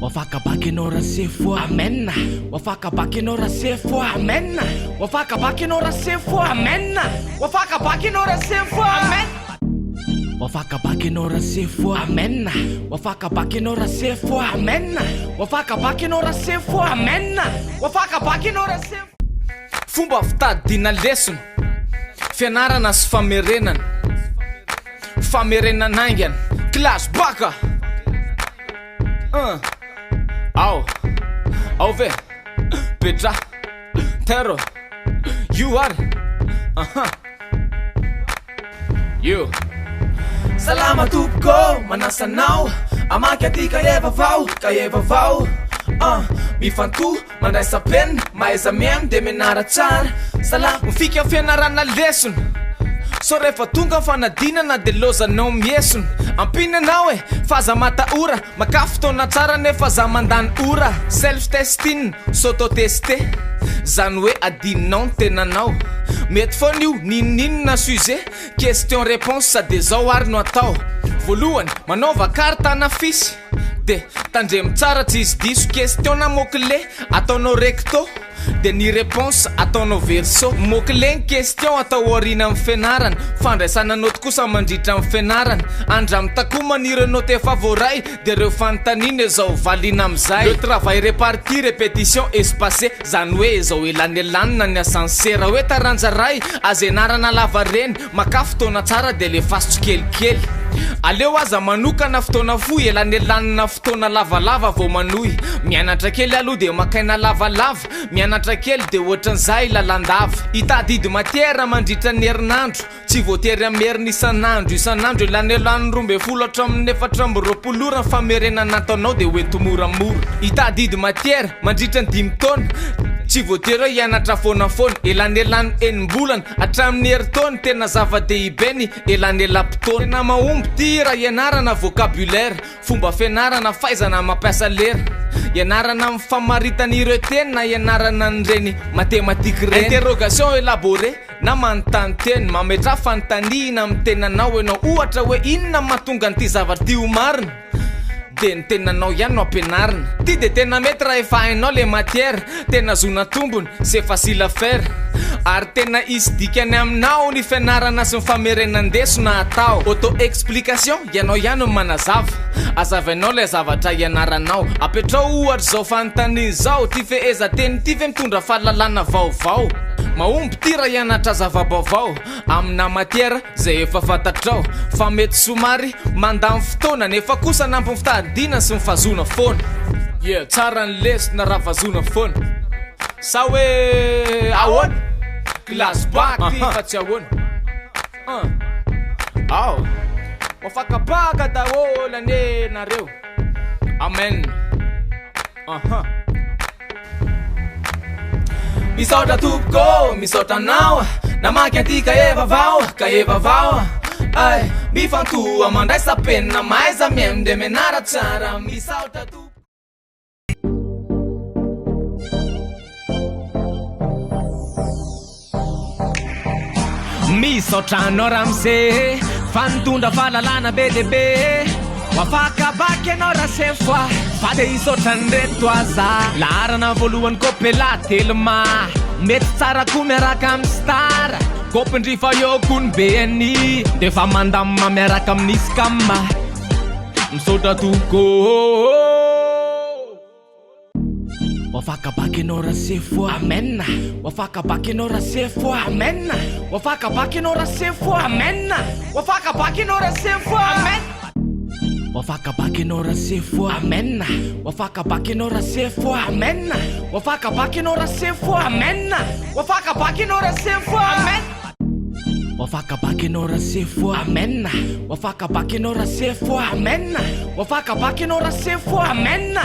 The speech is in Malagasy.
Afaka bac ianao rasefo. Amen. Afaka bac ianao rasefo. Amen. Afaka bac ianao rasefo. Amen. Afaka bac ianao rasefo. Amen. Afaka bac ianao rasefo. Amen. Afaka bac ianao rasefo. Amen. Afaka bac ianao rasefo. Amen. Afaka bac ianao rasefo. Fomba fitadidiana lesona, fianarana sy famerenana, famerenana haingana, kilasy baka! Un, ao, ao ve? Petra, tero, io ary, aha, io. Salama tompoko, manasa anao hamaky aty kahie vaovao, kahie vaovao. Ah, mifantoha, mandraisa penina, mahaiza mihaino dia mianara tsara. Salama. Mifika fianarana lesona. Sao rehefa tonga ny fanadinana dia lozanao miesona. Ampiana anao e, fa aza matahora, makà fotoana tsara nefa aza mandany ora. Self testing, s'auto-tester, zany hoe adinonao ny tenanao. Mety foana io, n'inon'inona sujet, question réponse dia zao ary no atao. Voalohany, manaova carte na fiche, dia tandremo tsara tsy hisy diso. Question na mot clé ataonao recto, dia ny réponse ataonao verso. Mot clé ny question atao aoriana amin'ny fianarana, fandraisana note kosa mandritra ny fianarana. Andramo takomana ireo note efa voaray, dia ireo fanontaniana izao valiana amin'izay. Le travail réparti, répétition espacée, zany hoe izao elanelanina ny ascenseur. Hoe taranja ray, aza ianarana lavareny, makà fotoana tsara dia alefaso tsikelikely. Aleo aza manokana fotoana fohy, elanelanina fotoana lavalava vao manohy. Mianatra kely aloha dia makaina lavalava, mianatra kely dia ohatran'izay lalandava. Hitadidy matière mandritra ny herinandro, tsy voatery hamerina isan'andro isan'andro. Elanelan'ny 12 hatramin'ny 24 ora ny famerenana ataonao dia hoento moramora. Hitadidy matière mandritra ny 5 taona, tsy voatery hoe hianatra foana foana. Elanelan'ny enim-bolana hatramin'ny herintaona, tena zava-dehibe ny elanelam-potoana. Tena mahomby ty raha ianarana vocabulaire, fomba fianarana, fahaizana mampiasa lera. Ianarana amin'ny famaritana ireo teny na ianarana an'ireny matematika ireny. Interrogation élaborée na manontany teny, mametraha fanontaniana amin'ny tenanao ianao. Ohatra hoe inona no mahatonga an'ity zavatra ity ho marina? Dia ny tenanao ihany no ampianarina. Ty dia tena mety raha efa hainao le matière, tena ahazoana tombony, c'est facile à faire. Ary tena hisy dikany aminao ny fianarana sy ny famerenan-desona atao. Auto explication, ianao ihany no manazava. Azavainao ilay zavatra ianaranao. Apetrao ohatra izao fanontaniana izao, ty fehezanteny ity ve mitondra fahalalana vaovao? Mahomby ty raha hianatra zava-baovao amina matière izay efa fantatrao, fa mety somary mandany fotoana, nefa kosa anampy ny fitadidiana sy ny fahazoana foana. Yeah, tsara ny lesona raha vazoana foana. Sa hoe ahoana? Kilasy bac ty fa tsy ahoana. Ao. Mafakapaka daholo anie nareo. Amen. Aha. Misaotra tompoko, misaotra anao namaky anty kahie vaovao, kahie vaovao. Ay, mifantoha, mandraisa penina, mahaiza mihaino dia mianara tsara. Misaotra tompoko. Misaotra anao ramose fa nitondra fahalalana be dia be. Ho afaka bac ianao rasefo a, fa dia hisaotra an'ireto aza. Laharana voalohany Kopela Telma, mety tsara koa miaraka amin'ny Star. Kopindry fa eo koa ny BNI, dia efa mandamina miaraka amin'ny Scam. Misaotra tompoko. Afaka bac ianao rasefo. Amen. Afaka bac ianao rasefo. Amen. Afaka bac ianao rasefo. Amen. Afaka bac ianao rasefo. Amen. Afaka bac ianao rasefo. Amen. Afaka bac ianao rasefo. Amen. Afaka bac ianao rasefo. Amen. Afaka bac ianao rasefo. Amen. Afaka bac ianao rasefo. Amen. Afaka bac ianao rasefo. Amen. Afaka bac ianao rasefo. Amen.